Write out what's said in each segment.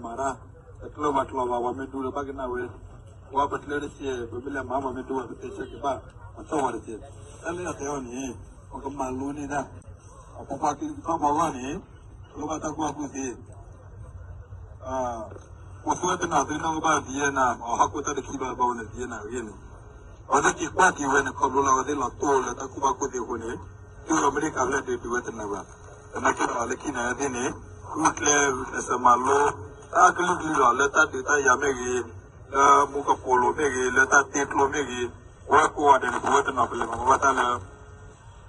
မၤတၢ် တကျၢၢ်ဘၣ်ကျီဘၣ် ပှၤမ့ၢ်ဒိလၢဘၣ်ကနၣ်ဝဲ, ပှၤပကျၢၢ်တစဲး ပမ့ၢ်လဲၤမၤပှၤမ့ၢ်ဒိဘၣ် ပတဲဆၢက့ၤဘၣ် အသီၣ်ဝဲတက့ၢ်. တၢ်လၢယတဲအီၤန့ၣ် ပကမၤလိန့ၢ်ဒၣ် ပပှၤကလုာ်ကထီၣ်ဖီဂီၢ်န့ၣ် လိၣ်ဘၣ်တၢ်ကူၣ်ဘၣ်ကူၣ်သ့ အိၣ်သူဝဲတနၤသုနီၢ်ကဘၣ် Vietnam အဟီၣ်ခိၣ်တၢ်တခံဘၣ်ဘၣ်ဝဲန့ၣ် Vietnam အဂ့ၢ်န့ၣ် အဝဲသ့ၣ်က့ၤကွၢ်က့ၤဝဲန့ၣ် ခီဖျိလၢအဝဲသ့ၣ်လီၤတိၢ်လၢတၢ်ကူၣ်ဘၣ်ကူၣ်သ့အဃိန့ၣ် တုၤအမဲရကၤဖျၢၣ်ဒုးတုၤဝဲတနၤဘၣ်. သနာ်က့ဒီးလၢခံန့ၣ်သ့ၣ်န့ၣ် ဂုာ်ကျဲး ဂုာ်ကျဲးစၢးမၤလိ တၢ်ကလုာ်ကလုာ်ဒီး လၢတၢ်ဒုးတၢ်ယၤမ့ၢ်ဂ့ၤ, လၢမူကပိာ်လိၤမ့ၢ်ဂ့ၤ, လၢတၢ်တ့ကျိမ့ၢ်ဂ့ၤ, ပဝဲကိးဂၤဒဲးန့ၣ် ပဝဲတနီၤပလဲၤမၤဘၣ်တၢ်လၢ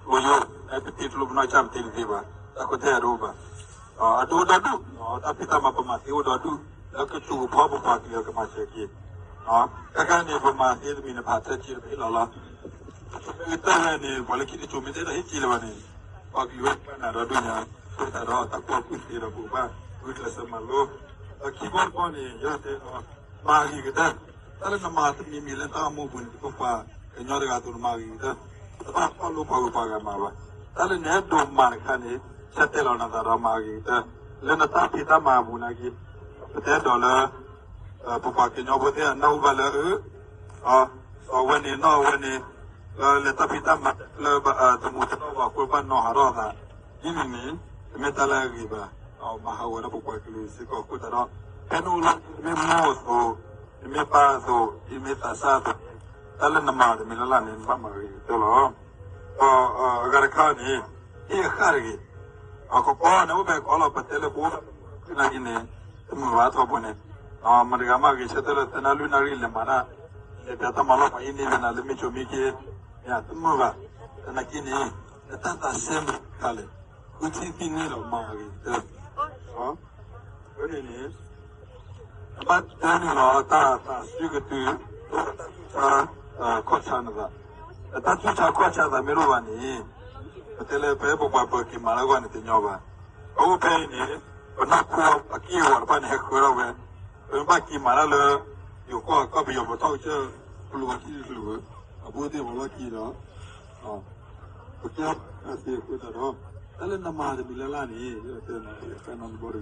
ပယိၤ အဲပတ့ကျိပနီၢ်ကစၢ်ပတ့တသ့ဘၣ်, တၢ်ကတဲအဒိဘၣ်. အဒိဒိၣ်ဒိၣ်, တၢ်ဖံးတၢ်မၤပမၤသ့အိၣ်ဒိၣ်ဒိၣ်, လၢကစူးကဖီပပှၤကလုာ်အကမၤစၢၤက့ၤ, ခဲခါန့ၣ် ပမၤသ့တမံၤန့ၣ် ပဟးထၢက့ၤတဖဲလီၤလီၤ. မ့ၢ်ကတၢၢ်ဝဲန့ၣ် ပှၤလၢခံတစိၤမ့ၢ်တဲတၢ်ဟ့ၣ်က့ၤလၢၤဘၣ်န့ၣ် ပှၤကလုာ်ဝဲပာ်နၤဒီဒိၣ်ညါ, ဃိသတးဒီးတၢ်ကူၣ်ဘၣ်ကူၣ်သ့ဒီးပကဘၣ် ဂုာ်ကျဲးစၢးမၤလိ, ဒီးခံဘီတဘီန့ၣ် ယတဲဒီး မၤဂ့ၤကတၢၢ်, တၢ်လၢနမၤတမံၤမံၤလၢတၢ်အိၣ်မူအပူၤန့ၣ် ပပှၤကညီတဂၤအသိးနမၤဂ့ၤကတၢၢ်, တဘၣ်ဖီၣ်လိပှၤဂုၤပှၤဂၤမၤဘၣ်. တၢ်လၢနအဲၣ်ဒိးမၤတခါန့ၣ် ဆၢတဲာ်လီၤနသးဒီးမၤဂ့ၤကတၢၢ်, လၢနတၢ်ဖံးတၢ်မၤအပူၤနာ်က့, ပတဲဒီးလၢ ပပှၤကညီဖိသ့ၣ်အနၢ်ဟူဘၣ်လၢအ အဝဲန့ၣ်နီၢ်အဝဲန့ၣ် လၢလဲၤတၢ်ဖံးတၢ်မၤလၢတမူတနီၣ်ဘၣ်အဃိဘၣ်နီၢ်ဟးထီၣ်အသး, ဒ်န့ၣ်န့ၣ် တမ့ၢ်တၢ်လၢအဂ့ၤဘၣ်, မၤဟးဂီၤဒီးပပှၤကလုာ်စ့ၢ်ကီးအဃိသတးဒီး ဖဲနအိၣ်လၢနမ့ၢ်မိၢ်အသိး, နမ့ၢ်ပၢ်အသိး, နမ့ၢ်သးစၢ်အသိး, တၢ်လၢနမၤတမံၤလၢ်လၢ်န့ၣ် နဘၣ်မၤဂ့ၤကတၢၢ်လီၤ. ဒီးအဂၤတခါန့ၣ် ဟ့ၣ်အဃၢ်တဂ့ၤ, ကကီန့ၣ် အိၣ်ဖဲကီလီၤ ပတဲလၢပအိၣ်ဖဲနာ်က့န့ၣ် တမုာ်ဘၣ်ထီဘိန့ၣ်, မတၤတဂၤမးဂ့ၤဆၢထၢၣ်လၢသနၢ်လွံၢ်နၣ်ရံၣ်လဲၤမၤတၢ်, လဲၤပျးတၢ်မၤလီၢ်ပှၤအံၤန့ၣ်လဲၤနၤလၢမ့ၢ်စိၤမ့ၢ်က့, တမုာ်ဘၣ်, သနာ်က့န့ၣ် နတၢ်သးစဲမုာ်တခါလဲၣ်, ဃုထံၣ်သ့န့ၣ်ဒီးမၤဂ့ၤကတၢၢ် အဝဲန့ၣ်န့ၣ် နဘၣ်တဲန့ၣ်လီၤ တၢ်သးစူၤကတုၤ တၢ်ဆူးခီၣ်ဆါနသး, တၢ်ဆူးခီၣ်ဆါသးမ့ၢ်လိၣ်ဘၣ်န့ၣ်, ပတဲလၢပပပှၤပက့ၤမၤလၢအဂီၢ်န့ၣ်တညီဘၣ်. အအိၣ်ဖဲအံၤန့ၣ် ပနီၢ်ခိအက့ၢ်အဂီၤတဖၣ်န့ၣ် ဟဲဃၢထီၣ်ဝဲ, ပမ့ၢ်ဘၣ်က့ၤမၤတၢ်လၢ ယိၤကီၢ်ကီၢ်ပယီၤပထီၣ်ကစၢၢ် ကလူးဘၣ်ခံတကလူး, အဘူးသ့ၣ်ပှၤလီၢ်ခံဒီး ပကဲသ့အဃိသတးဒီး တၢ်လၢနမၤတမံၤလၢ်လၢ်န့ၣ် ယတဲနၤ တၢ်နီတဘီတဂ့ၤ